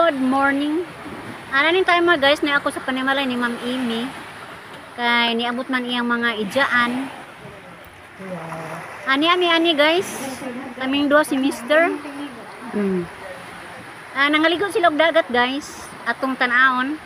Good morning. Ana ning time mga guys, na ako sa panimalay ni Ma'am Amy. Kay niabot man iyang mga ijaan. Ani ami ani guys. Kaming duha si Mister. Nangaligo sila og dagat guys. Atong tan-awon.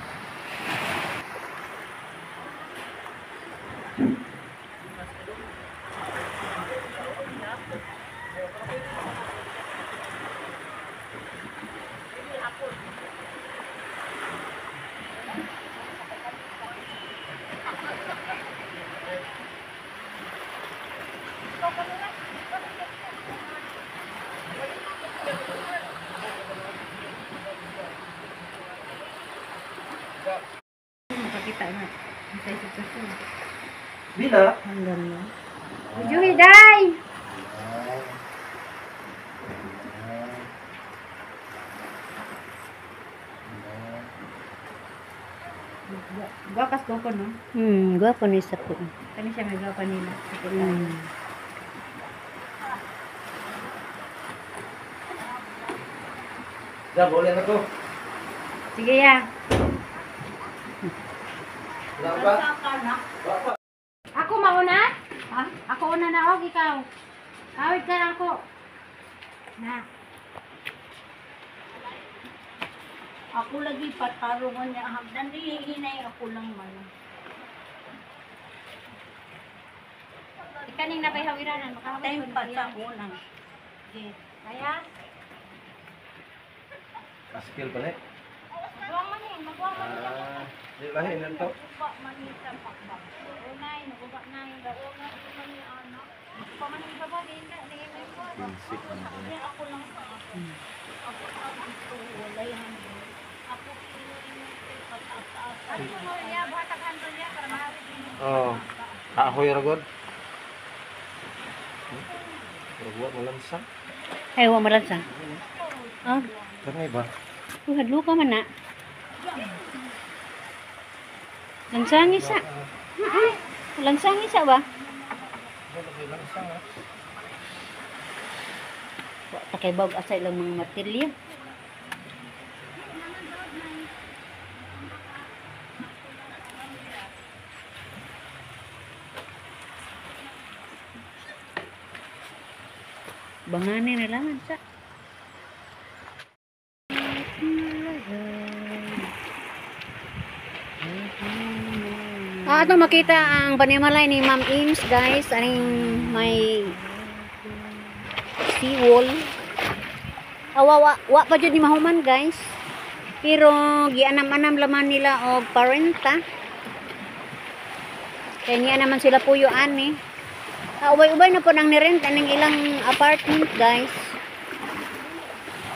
Makakita na. Sa sitwasyon. Bila? Ang ganda. Ujuhi, day! Gwapas ko ko, no? Gwapo ni sa po. Kani siya may gwapa nila. Ja, boleh na to. Sige, ya. Wala pa? Wala pa. Ako mauna? Ha? Ako una na, og ikaw. Awit ka na ako. Na. Ako lagi patarungan niya hagdan hinay ako lang man. Ikaning na hawiranan makahawid Time ko pa na sa iya. unang. Sige. Kaya? Skill pala eh. Magbuwang man eh, magbuwang man. Ah, di lahi na to. Uba man ni sa pakbak. Unay, naguba na yung daog. Pa man yung baba, di na, di na yung buwan. Basic na to. Kaya ako lang sa ako. Ako ang gusto walay hanggang. Ako pataas-taas. Ano mo niya, buhat ang handle niya para mahawid niya. Oh. Ahoy ra god. Pero wa malansa. Ay, wa malansa. Ah, Kanay ba? hadlo ka man na. Lansangi sa. Lansangi sa ba? Wala kay lansa. Ah. Wa ta kay bag asa ilang mga martilyo. Bangani na lang sa. Ato makita ang panimalay ni Ma'am Ames guys, aning may seawall. Awa wa pa jud ni mahuman guys. Pero gianam-anam laman nila og parenta. Kaya niya naman sila puyo ani. Ubay-ubay na po nang nirent aning ilang apartment guys.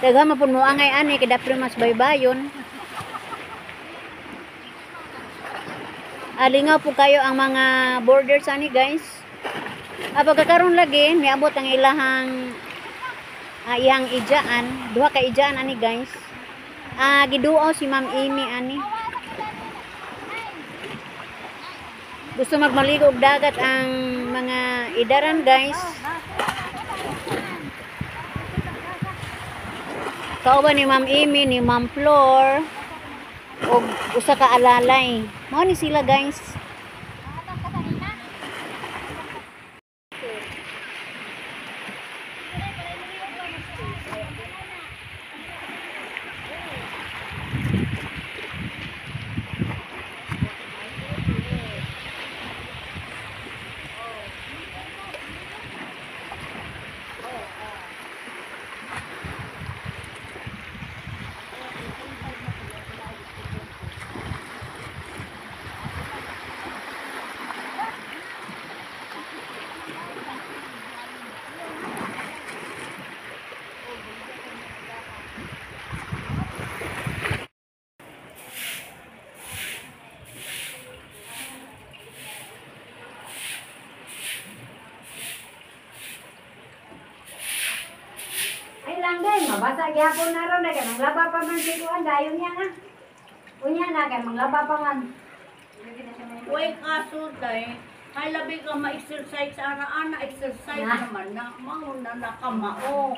Daghan man pud mo angay ani kay dapit mas baybayon. Alingaw po kayo ang mga borders ani guys. Pagkakaroon lagi niabot ang ilahang iyang ijaan, duha ka ijaan ani guys. Giduo si Ma'am Amy ani. Gusto magmaligo og dagat ang mga idaran guys. Kauban ni Ma'am Amy, ni Ma'am Flor og usa ka alalay. Mao ni sila guys. Ay lang din, mabasa gyapon na ron kay manglaba pa man si kuan dayon niya nga. Unya na kay manglaba pa man. Way kaso day. Kay labi ka ma-exercise ara-ana exercise naman na mao na nakamao.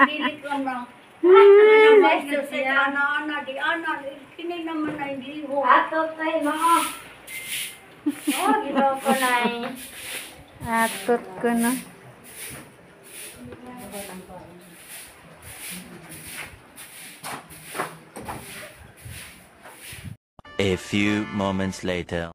Dili ka na Ano ma-exercise ana-ana di ana kini naman ay liho. Ato kay mo. Oh, ginoo ko na. Atot ko na. A few moments later.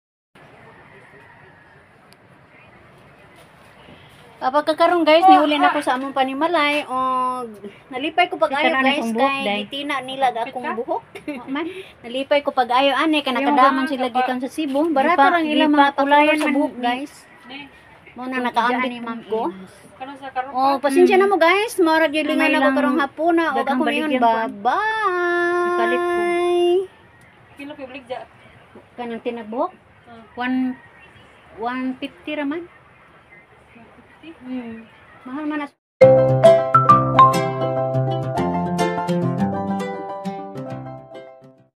Pagkakaroon guys, niuli na ko sa among panimalay og nalipay ko pag-ayo Kita na guys akong buhok, kay day. gitina nila akong buhok. Nalipay ko pag-ayo ani kay nakadaman sila gikan sa Cebu. Barato Gipa- lang ilang mga gipakulayan pakulayan sa man buhok ni- guys. Mo na nakaambit Ni Ma'am ko. Ems. Oh, pasensya na mo guys. Murag gilingan May ako lang karong hapuna og daghang ako mayon. baligyan ko. Bye-bye. Ipalit ko. Kilo public ja. Kanang tinagbuhok? 150 raman. Mahal man na.